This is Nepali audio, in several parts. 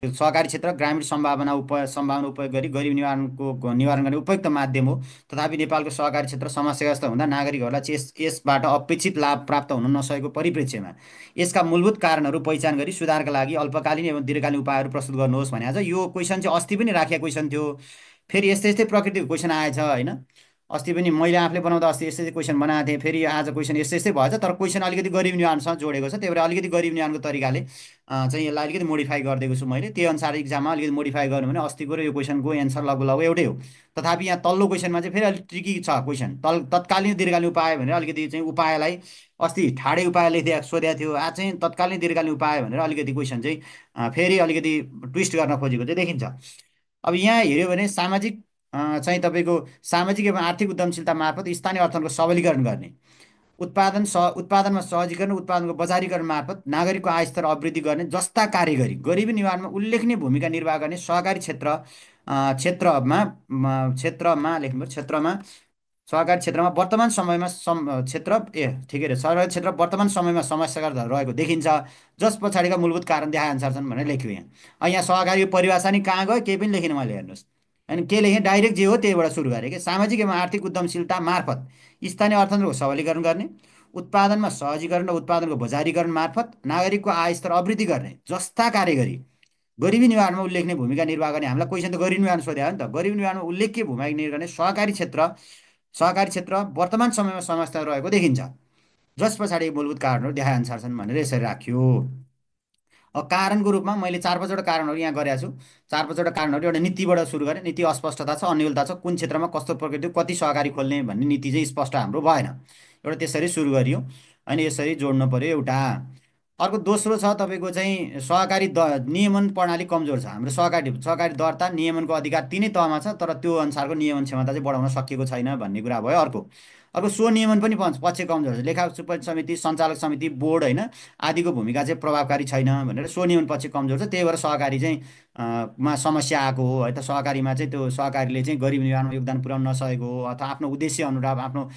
सहकारी क्षेत्र ग्रामीण सम्भावना उपयोग गरी गरिब निवारण गर्ने उपयुक्त माध्यम हो। तथापि नेपालको सहकारी क्षेत्र समस्याग्रस्त हुँदा नागरिकहरूलाई चाहिँ यसबाट अपेक्षित लाभ प्राप्त हुन नसकेको परिप्रेक्ष्यमा यसका मूलभूत कारणहरू पहिचान गरी सुधारका लागि अल्पकालीन एवं दीर्घकालीन उपायहरू प्रस्तुत गर्नुहोस् भने आज यो क्वेसन चाहिँ अस्ति पनि राखेको क्वेसन थियो। फेरि यस्तै यस्तै प्रकृतिको क्वेसन आएछ होइन। अस्ति पनि मैले आफूले बनाउँदा अस्ति यस्तै यस्तै क्वेसन बनाएको थिएँ, फेरि आज क्वेसन यस्तै यस्तै भएछ, तर क्वेसन अलिकति गरिब निवारणसँग जोडेको छ, त्यही भएर अलिकति गरिब निवारणको तरिकाले चाहिँ यसलाई अलिकति मोडिफाई गरिदिएको छु मैले। त्यही अनुसार इक्जाममा अलिकति मोडिफाई गर्नु भने अस्तिको र यो क्वेसनको एन्सर लगभग लगभग एउटै हो। तथापि यहाँ तल्लो क्वेसनमा चाहिँ फेरि अलिक ट्रिकी छ क्वेसन। तत्कालीन दीर्घकालीन उपाय भनेर अलिकति चाहिँ उपायलाई अस्ति ठाडै उपाय लेखिदिएको सोधेको थियो, आज चाहिँ तत्कालीन दीर्घकालीन उपाय भनेर अलिकति क्वेसन चाहिँ फेरि अलिकति ट्विस्ट गर्न खोजेको चाहिँ देखिन्छ। अब यहाँ हेऱ्यो भने सामाजिक तपाईँको सामाजिक एवं आर्थिक उद्यमशीलता मार्फत स्थानीय अर्थतन्त्रको सबलीकरण गर्ने, उत्पादनमा सहजीकरण, उत्पादनको बजारीकरण मार्फत नागरिकको आय स्तर अभिवृद्धि गर्ने जस्ता कार्य गरी गरिबी निवारणमा उल्लेखनीय भूमिका निर्वाह गर्ने सहकारी क्षेत्रमा सहकारी क्षेत्रमा वर्तमान समयमा ठिकै रे सहकारी क्षेत्र वर्तमान समयमा समस्याग्रस्त रहेको देखिन्छ, जस पछाडिका मूलभूत कारण देखाएअनुसार छन् भनेर लेख्यो यहाँ। यहाँ सहकारी परिभाषा नि कहाँ गयो केही पनि लेखिनँ मैले, हेर्नुहोस्। अनि के लेखेँ, डाइरेक्ट जे हो त्यहीबाट सुरु गरेँ कि सामाजिक एवं आर्थिक उद्यमशीलता मार्फत स्थानीय अर्थतन्त्रको सबलीकरण गर्ने, उत्पादनमा सहजीकरण र उत्पादनको बजारीकरण मार्फत नागरिकको आय स्तर अभिवृद्धि गर्ने जस्ता कार्य गरी गरिबी निवारणमा उल्लेख्ने भूमिका निर्वाह गर्ने। हामीलाई क्वेसन त गरिबी निवारण सोध्या हो नि त। गरिबी निवारणमा उल्लेख्य भूमिका निर्वाह गर्ने सहकारी क्षेत्र वर्तमान समयमा समस्या रहेको देखिन्छ, जस पछाडि मूलभूत कारणहरू देखाएअनुसार छन् भनेर यसरी राखियो। अब कारणको रूपमा मैले 4-5वटा कारणहरू यहाँ गरेका छु। 4-5वटा कारणहरू एउटा नीतिबाट सुरु गरेँ। नीति अस्पष्टता छ, अन्यलता छ, कुन क्षेत्रमा कस्तो प्रकृतिको कति सहकारी खोल्ने भन्ने नीति चाहिँ स्पष्ट हाम्रो भएन, एउटा त्यसरी सुरु गरियो। अनि यसरी जोड्नु पर्यो एउटा। अर्को दोस्रो छ तपाईँको चाहिँ सहकारी नियमन प्रणाली कमजोर छ। हाम्रो सहकारी सहकारी दर्ता नियमनको अधिकार तिनै तहमा छ, तर त्यो अनुसारको नियमन क्षमता चाहिँ बढाउन सकिएको छैन भन्ने कुरा भयो। अर्को अर्को स्वनियमन पनि पक्ष कमजोर छ। लेखा सुपरिचालन समिति, सञ्चालक समिति, बोर्ड होइन आदिको भूमिका चाहिँ प्रभावकारी छैन भनेर स्वनियमन पक्ष कमजोर छ। त्यही भएर सहकारी चाहिँ मा समस्या आएको हो है त। सहकारीमा चाहिँ त्यो सहकारीले चाहिँ गरिब निवारणमा योगदान पुर्याउन नसकेको हो, अथवा आफ्नो उद्देश्य अनुरूप आफ्नो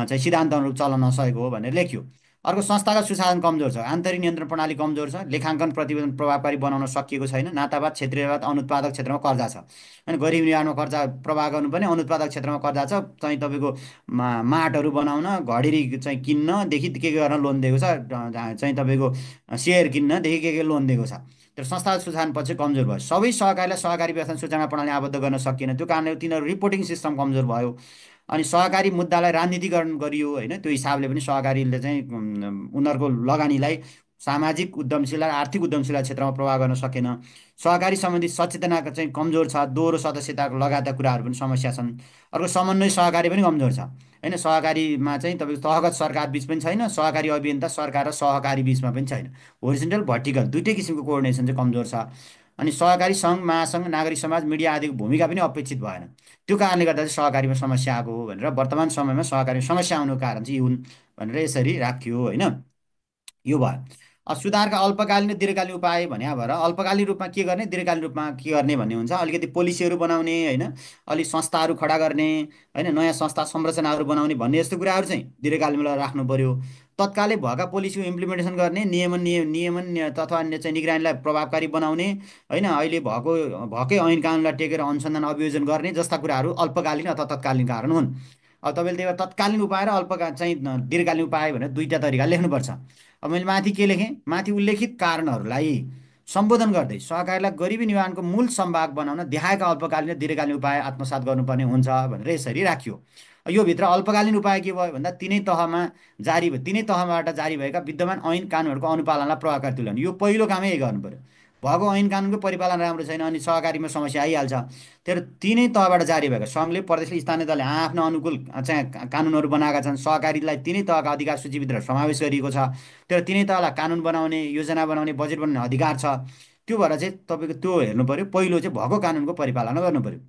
चाहिँ सिद्धान्त अनुरूप चलाउन नसकेको हो भनेर लेख्यो। अर्को संस्थागत सुशासन कमजोर छ, आन्तरिक नियन्त्रण प्रणाली कमजोर छ, लेखाङ्कन प्रतिवेदन प्रभावकारी बनाउन सकिएको छैन, नातावाद क्षेत्रीयवाद अनुत्पादक क्षेत्रमा कर्जा छ। अनि गरिब निवारणमा कर्जा प्रवाह गर्नुपर्ने, अनुत्पादक क्षेत्रमा कर्जा छ, चाहिँ तपाईँको माटहरू बनाउन, घडेरी चाहिँ किन्नदेखि के गर्न लोन दिएको छ, चाहिँ तपाईँको सेयर किन्नदेखि के लोन दिएको छ। तर संस्थागत सुशासन पक्ष कमजोर भयो। सबै सहकारीलाई सहकारी व्यवस्था सूचना प्रणाली आबद्ध गर्न सकिएन, त्यो कारणले तिनीहरू रिपोर्टिङ सिस्टम कमजोर भयो। अनि सहकारी मुद्दालाई राजनीतिकरण गरियो होइन, त्यो हिसाबले पनि सहकारीले चाहिँ उनीहरूको लगानीलाई सामाजिक उद्यमशीलता आर्थिक उद्यमशीलता क्षेत्रमा प्रभाव गर्न सकेन। सहकारी सम्बन्धी सचेतनाको चाहिँ कमजोर छ, दोहोरो सदस्यताको लगायतका कुराहरू पनि समस्या छन्। अर्को समन्वय सहकारी पनि कमजोर छ होइन। सहकारीमा चाहिँ तपाईँको तहगत सरकार बिच पनि छैन, सहकारी अभियन्ता सरकार र सहकारी बिचमा पनि छैन। होरिजेन्टल भर्टिकल दुइटै किसिमको कोअर्डिनेसन चाहिँ कमजोर छ। अनि सहकारी सङ्घ महासङ्घ नागरिक समाज मिडिया आदिको भूमिका पनि अपेक्षित भएन। त्यो कारणले गर्दा चाहिँ सहकारीमा समस्या आएको हो भनेर वर्तमान समयमा सहकारीमा समस्या आउनुको कारण चाहिँ यी हुन् भनेर यसरी राखियो होइन। यो भयो। सुधारका अल्पकालीन र दीर्घकालीन उपाय भने भएर अल्पकालीन रूपमा के गर्ने, दीर्घकालीन रूपमा के गर्ने भन्ने हुन्छ। अलिकति पोलिसीहरू बनाउने होइन, अलिक संस्थाहरू खडा गर्ने होइन, नयाँ संस्था संरचनाहरू बनाउने भन्ने जस्तो कुराहरू चाहिँ दीर्घकालीनमा राख्नु पर्यो। तत्कालै भएका पोलिसीको इम्प्लिमेन्टेसन गर्ने, नियमन अथवा चाहिँ निगरानीलाई प्रभावकारी बनाउने होइन, अहिले भएकै ऐन कानुनलाई टेकेर अनुसन्धान अभियोजन गर्ने जस्ता कुराहरू अल्पकालीन अथवा तत्कालीन कारण हुन्। अब तपाईँले त्यही भएर तत्कालीन उपाय र चाहिँ दीर्घकालीन उपाय भनेर दुईवटा तरिका लेख्नुपर्छ। अब मैले माथि के लेखेँ, माथि उल्लेखित कारणहरूलाई सम्बोधन गर्दै सहकारीलाई गरिबी निवारणको मूल सम्भाग बनाउन देखाएका अल्पकालीन र दीर्घकालीन उपाय आत्मसात गर्नुपर्ने हुन्छ भनेर यसरी राखियो। यो भित्र अल्पकालीन उपाय के भयो भन्दा तिनै तहबाट जारी भएका विद्यमान ऐन कानुनहरूको अनुपालनलाई प्रभावकारी तुल्याउने, यो पहिलो कामै यही गर्नु पर्यो। भएको ऐन कानुनको परिपालन राम्रो छैन अनि सहकारीमा समस्या आइहाल्छ। तर तिनै तहबाट जारी भएको सङ्घले प्रदेशले स्थानीय तहले आफ्नो अनुकूल चाहिँ कानुनहरू बनाएका छन्। सहकारीलाई तिनै तहका अधिकार सूचीभित्र समावेश गरिएको छ। तर तिनै तहलाई कानुन बनाउने, योजना बनाउने, बजेट बनाउने अधिकार छ। त्यो भएर चाहिँ तपाईँको त्यो हेर्नु पऱ्यो, पहिलो चाहिँ भएको कानुनको परिपालना गर्नु पऱ्यो।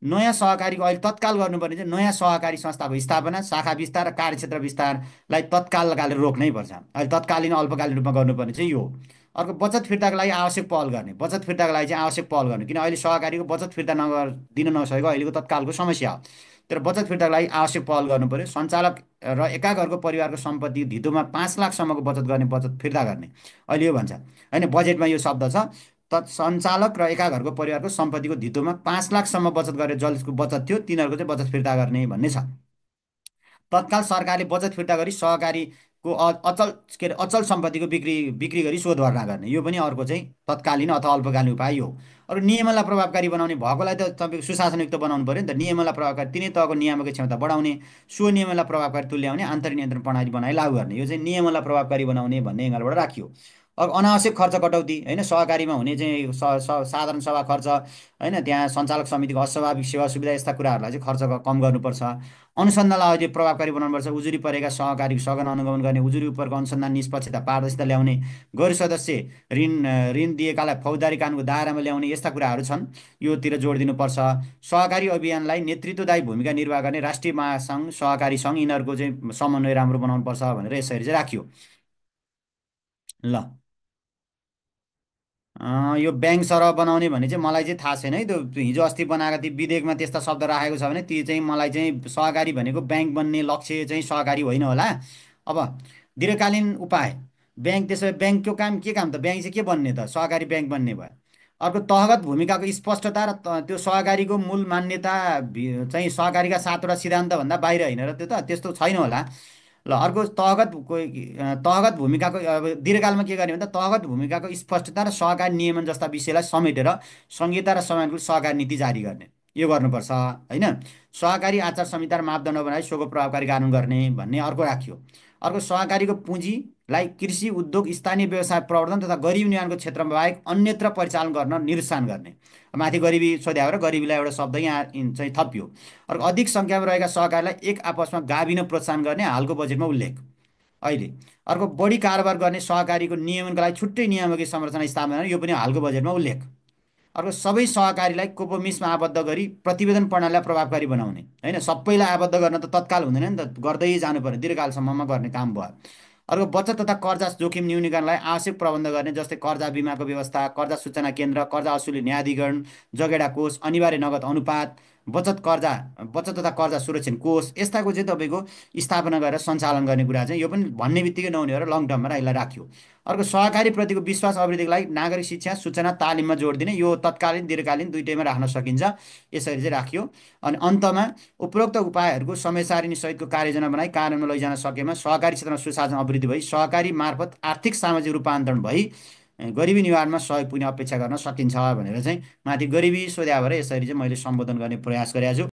नयाँ सहकारीको अहिले तत्काल गर्नुपर्ने चाहिँ नयाँ सहकारी संस्थाको स्थापना, शाखा विस्तार र कार्यक्षेत्र विस्तारलाई तत्कालकाले रोक्नै पर्छ। अहिले तत्कालीन अल्पकालीन रूपमा गर्नुपर्ने चाहिँ यो। अर्को बचत फिर्ताको लागि आवश्यक पहल गर्ने, बचत फिर्ताको लागि चाहिँ आवश्यक पहल गर्ने, किन अहिले सहकारीको बचत फिर्ता दिन नसकेको अहिलेको तत्कालको समस्या हो। तर बचत फिर्ताको लागि आवश्यक पहल गर्नु पऱ्यो। सञ्चालक र एका घरको परिवारको सम्पत्ति धितोमा 5 लाखसम्मको बचत गर्ने, बचत फिर्ता गर्ने, अहिले यो भन्छ होइन, बजेटमा यो शब्द छ। सञ्चालक र एका घरको परिवारको सम्पत्तिको धितोमा 5 लाखसम्म बचत गरेर जसको बचत थियो तिनीहरूको चाहिँ बचत फिर्ता गर्ने भन्ने छ। तत्काल सरकारले बचत फिर्ता गरी सहकारीको अचल के अरे अचल सम्पत्तिको बिक्री बिक्री गरी शोध भर्ना गर्ने, यो पनि अर्को चाहिँ तत्कालीन अथवा अल्पकालीन उपाय हो। अरू नियमनलाई प्रभावकारी बनाउने भएकोलाई त तपाईँको सुशासनयुक्त बनाउनु पऱ्यो नि त, नियमनलाई प्रभावकारी तिनै तहको नियामक क्षमता बढाउने, सो नियमनलाई प्रभावकारी तुल्याउने आन्तरिक नियन्त्रण प्रणाली बनाइ लागू गर्ने, यो चाहिँ नियमनलाई प्रभावकारी बनाउने भन्ने एङ्गलबाट राखियो। अब अनावश्यक खर्च कटौती होइन, सहकारीमा हुने चाहिँ साधारण सभा खर्च होइन, त्यहाँ सञ्चालक समितिको अस्वाभाविक सेवा सुविधा यस्ता कुराहरूलाई चाहिँ खर्च कम गर्नुपर्छ। अनुसन्धानलाई अझै प्रभावकारी बनाउनुपर्छ, उजुरी परेका सहकारीको सघन अनुगमन गर्ने, उजुरी उपरको अनुसन्धान निष्पक्षता पारदर्शिता ल्याउने, गैर सदस्य ऋण दिएकालाई फौजदारी कानुनको दायरामा ल्याउने, यस्ता कुराहरू छन्, योतिर जोड दिनुपर्छ। सहकारी अभियानलाई नेतृत्वदायी भूमिका निर्वाह गर्ने राष्ट्रिय महासङ्घ सहकारी सङ्घ यिनीहरूको चाहिँ समन्वय राम्रो बनाउनुपर्छ भनेर यसरी चाहिँ राखियो। ल यो ब्याङ्क सरह बनाउने भने चाहिँ मलाई चाहिँ थाहा छैन है, त्यो हिजो अस्ति बनाएको ती विधेयकमा त्यस्ता शब्द राखेको छ भने ती चाहिँ मलाई चाहिँ सहकारी भनेको ब्याङ्क बन्ने लक्ष्य चाहिँ सहकारी होइन होला। अब दीर्घकालीन उपाय, ब्याङ्क त्यसो भए ब्याङ्कको काम त ब्याङ्क चाहिँ के बन्ने त, सहकारी ब्याङ्क बन्ने भयो। अर्को तहगत भूमिकाको स्पष्टता र त्यो सहकारीको मूल मान्यता चाहिँ सहकारीका 7वटा सिद्धान्तभन्दा बाहिर होइन र त्यो त त्यस्तो छैन होला। ल अर्को तहगत भूमिकाको अब दीर्घकालमा के गर्ने भन्दा तहगत भूमिकाको स्पष्टता र सहकारी नियमन जस्ता विषयलाई समेटेर संहिता र समयानुकूल सहकारी नीति जारी गर्ने, यो गर्नुपर्छ होइन। सहकारी आचार संहिता र मापदण्ड बनाई सोको प्रभावकारी कानुन गर्ने भन्ने अर्को राखियो। अर्को सहकारीको पुँजीलाई कृषि उद्योग स्थानीय व्यवसाय प्रवर्धन तथा गरिबी निवारणको क्षेत्रमा बाहेक अन्यत्र परिचालन गर्न निरुत्साहन गर्ने। माथि गरिबी सोध्या भएर गरिबीलाई एउटा शब्द यहाँ चाहिँ थपियो। अर्को अधिक सङ्ख्यामा रहेका सहकारीलाई एक आपसमा गाभिन प्रोत्साहन गर्ने हालको बजेटमा उल्लेख अहिले। अर्को बढी कारोबार गर्ने सहकारीको नियमनका लागि छुट्टै नियामकीय संरचना स्थापना गर्ने, यो पनि हालको बजेटमा उल्लेख। अर्को सबै सहकारीलाई कोपोमिसमा आबद्ध गरी प्रतिवेदन प्रणालीलाई प्रभावकारी बनाउने होइन, सबैलाई आबद्ध गर्न त तत्काल हुँदैन नि त, गर्दै जानु पर्ने दीर्घकालसम्ममा गर्ने काम भयो। अर्को बचत तथा कर्जा जोखिम न्यूनीकरणलाई आवश्यक प्रबन्ध गर्ने, जस्तै कर्जा बिमाको व्यवस्था, कर्जा सूचना केन्द्र, कर्जा असुली न्यायाधिकरण, जगेडा कोष, अनिवार्य नगद अनुपात, बचत तथा कर्जा सुरक्षण कोष, यस्ताको चाहिँ तपाईँको स्थापना गरेर सञ्चालन गर्ने कुरा चाहिँ यो पनि भन्ने बित्तिकै नहुने हो र लङ टर्ममा यसलाई राख्यो। अर्को सहकारीप्रतिको विश्वास अभिवृद्धिको लागि नागरिक शिक्षा सूचना तालिममा जोड दिने, यो तत्कालीन दीर्घकालीन दुइटैमा राख्न सकिन्छ, यसरी चाहिँ राखियो। अनि अन्तमा उपरोक्त उपायहरूको समय सारिणी सहितको कार्ययोजना बनाई कार्यान्वयनमा लैजान सकेमा सहकारी क्षेत्रमा सुशासन अभिवृद्धि भई सहकारी मार्फत आर्थिक सामाजिक रूपान्तरण भई गरिबी निवारणमा सहयोग पुग्ने अपेक्षा गर्न सकिन्छ भनेर चाहिँ माथि गरिबी सोध्या भएर यसरी चाहिँ मैले सम्बोधन गर्ने प्रयास गरेको छु।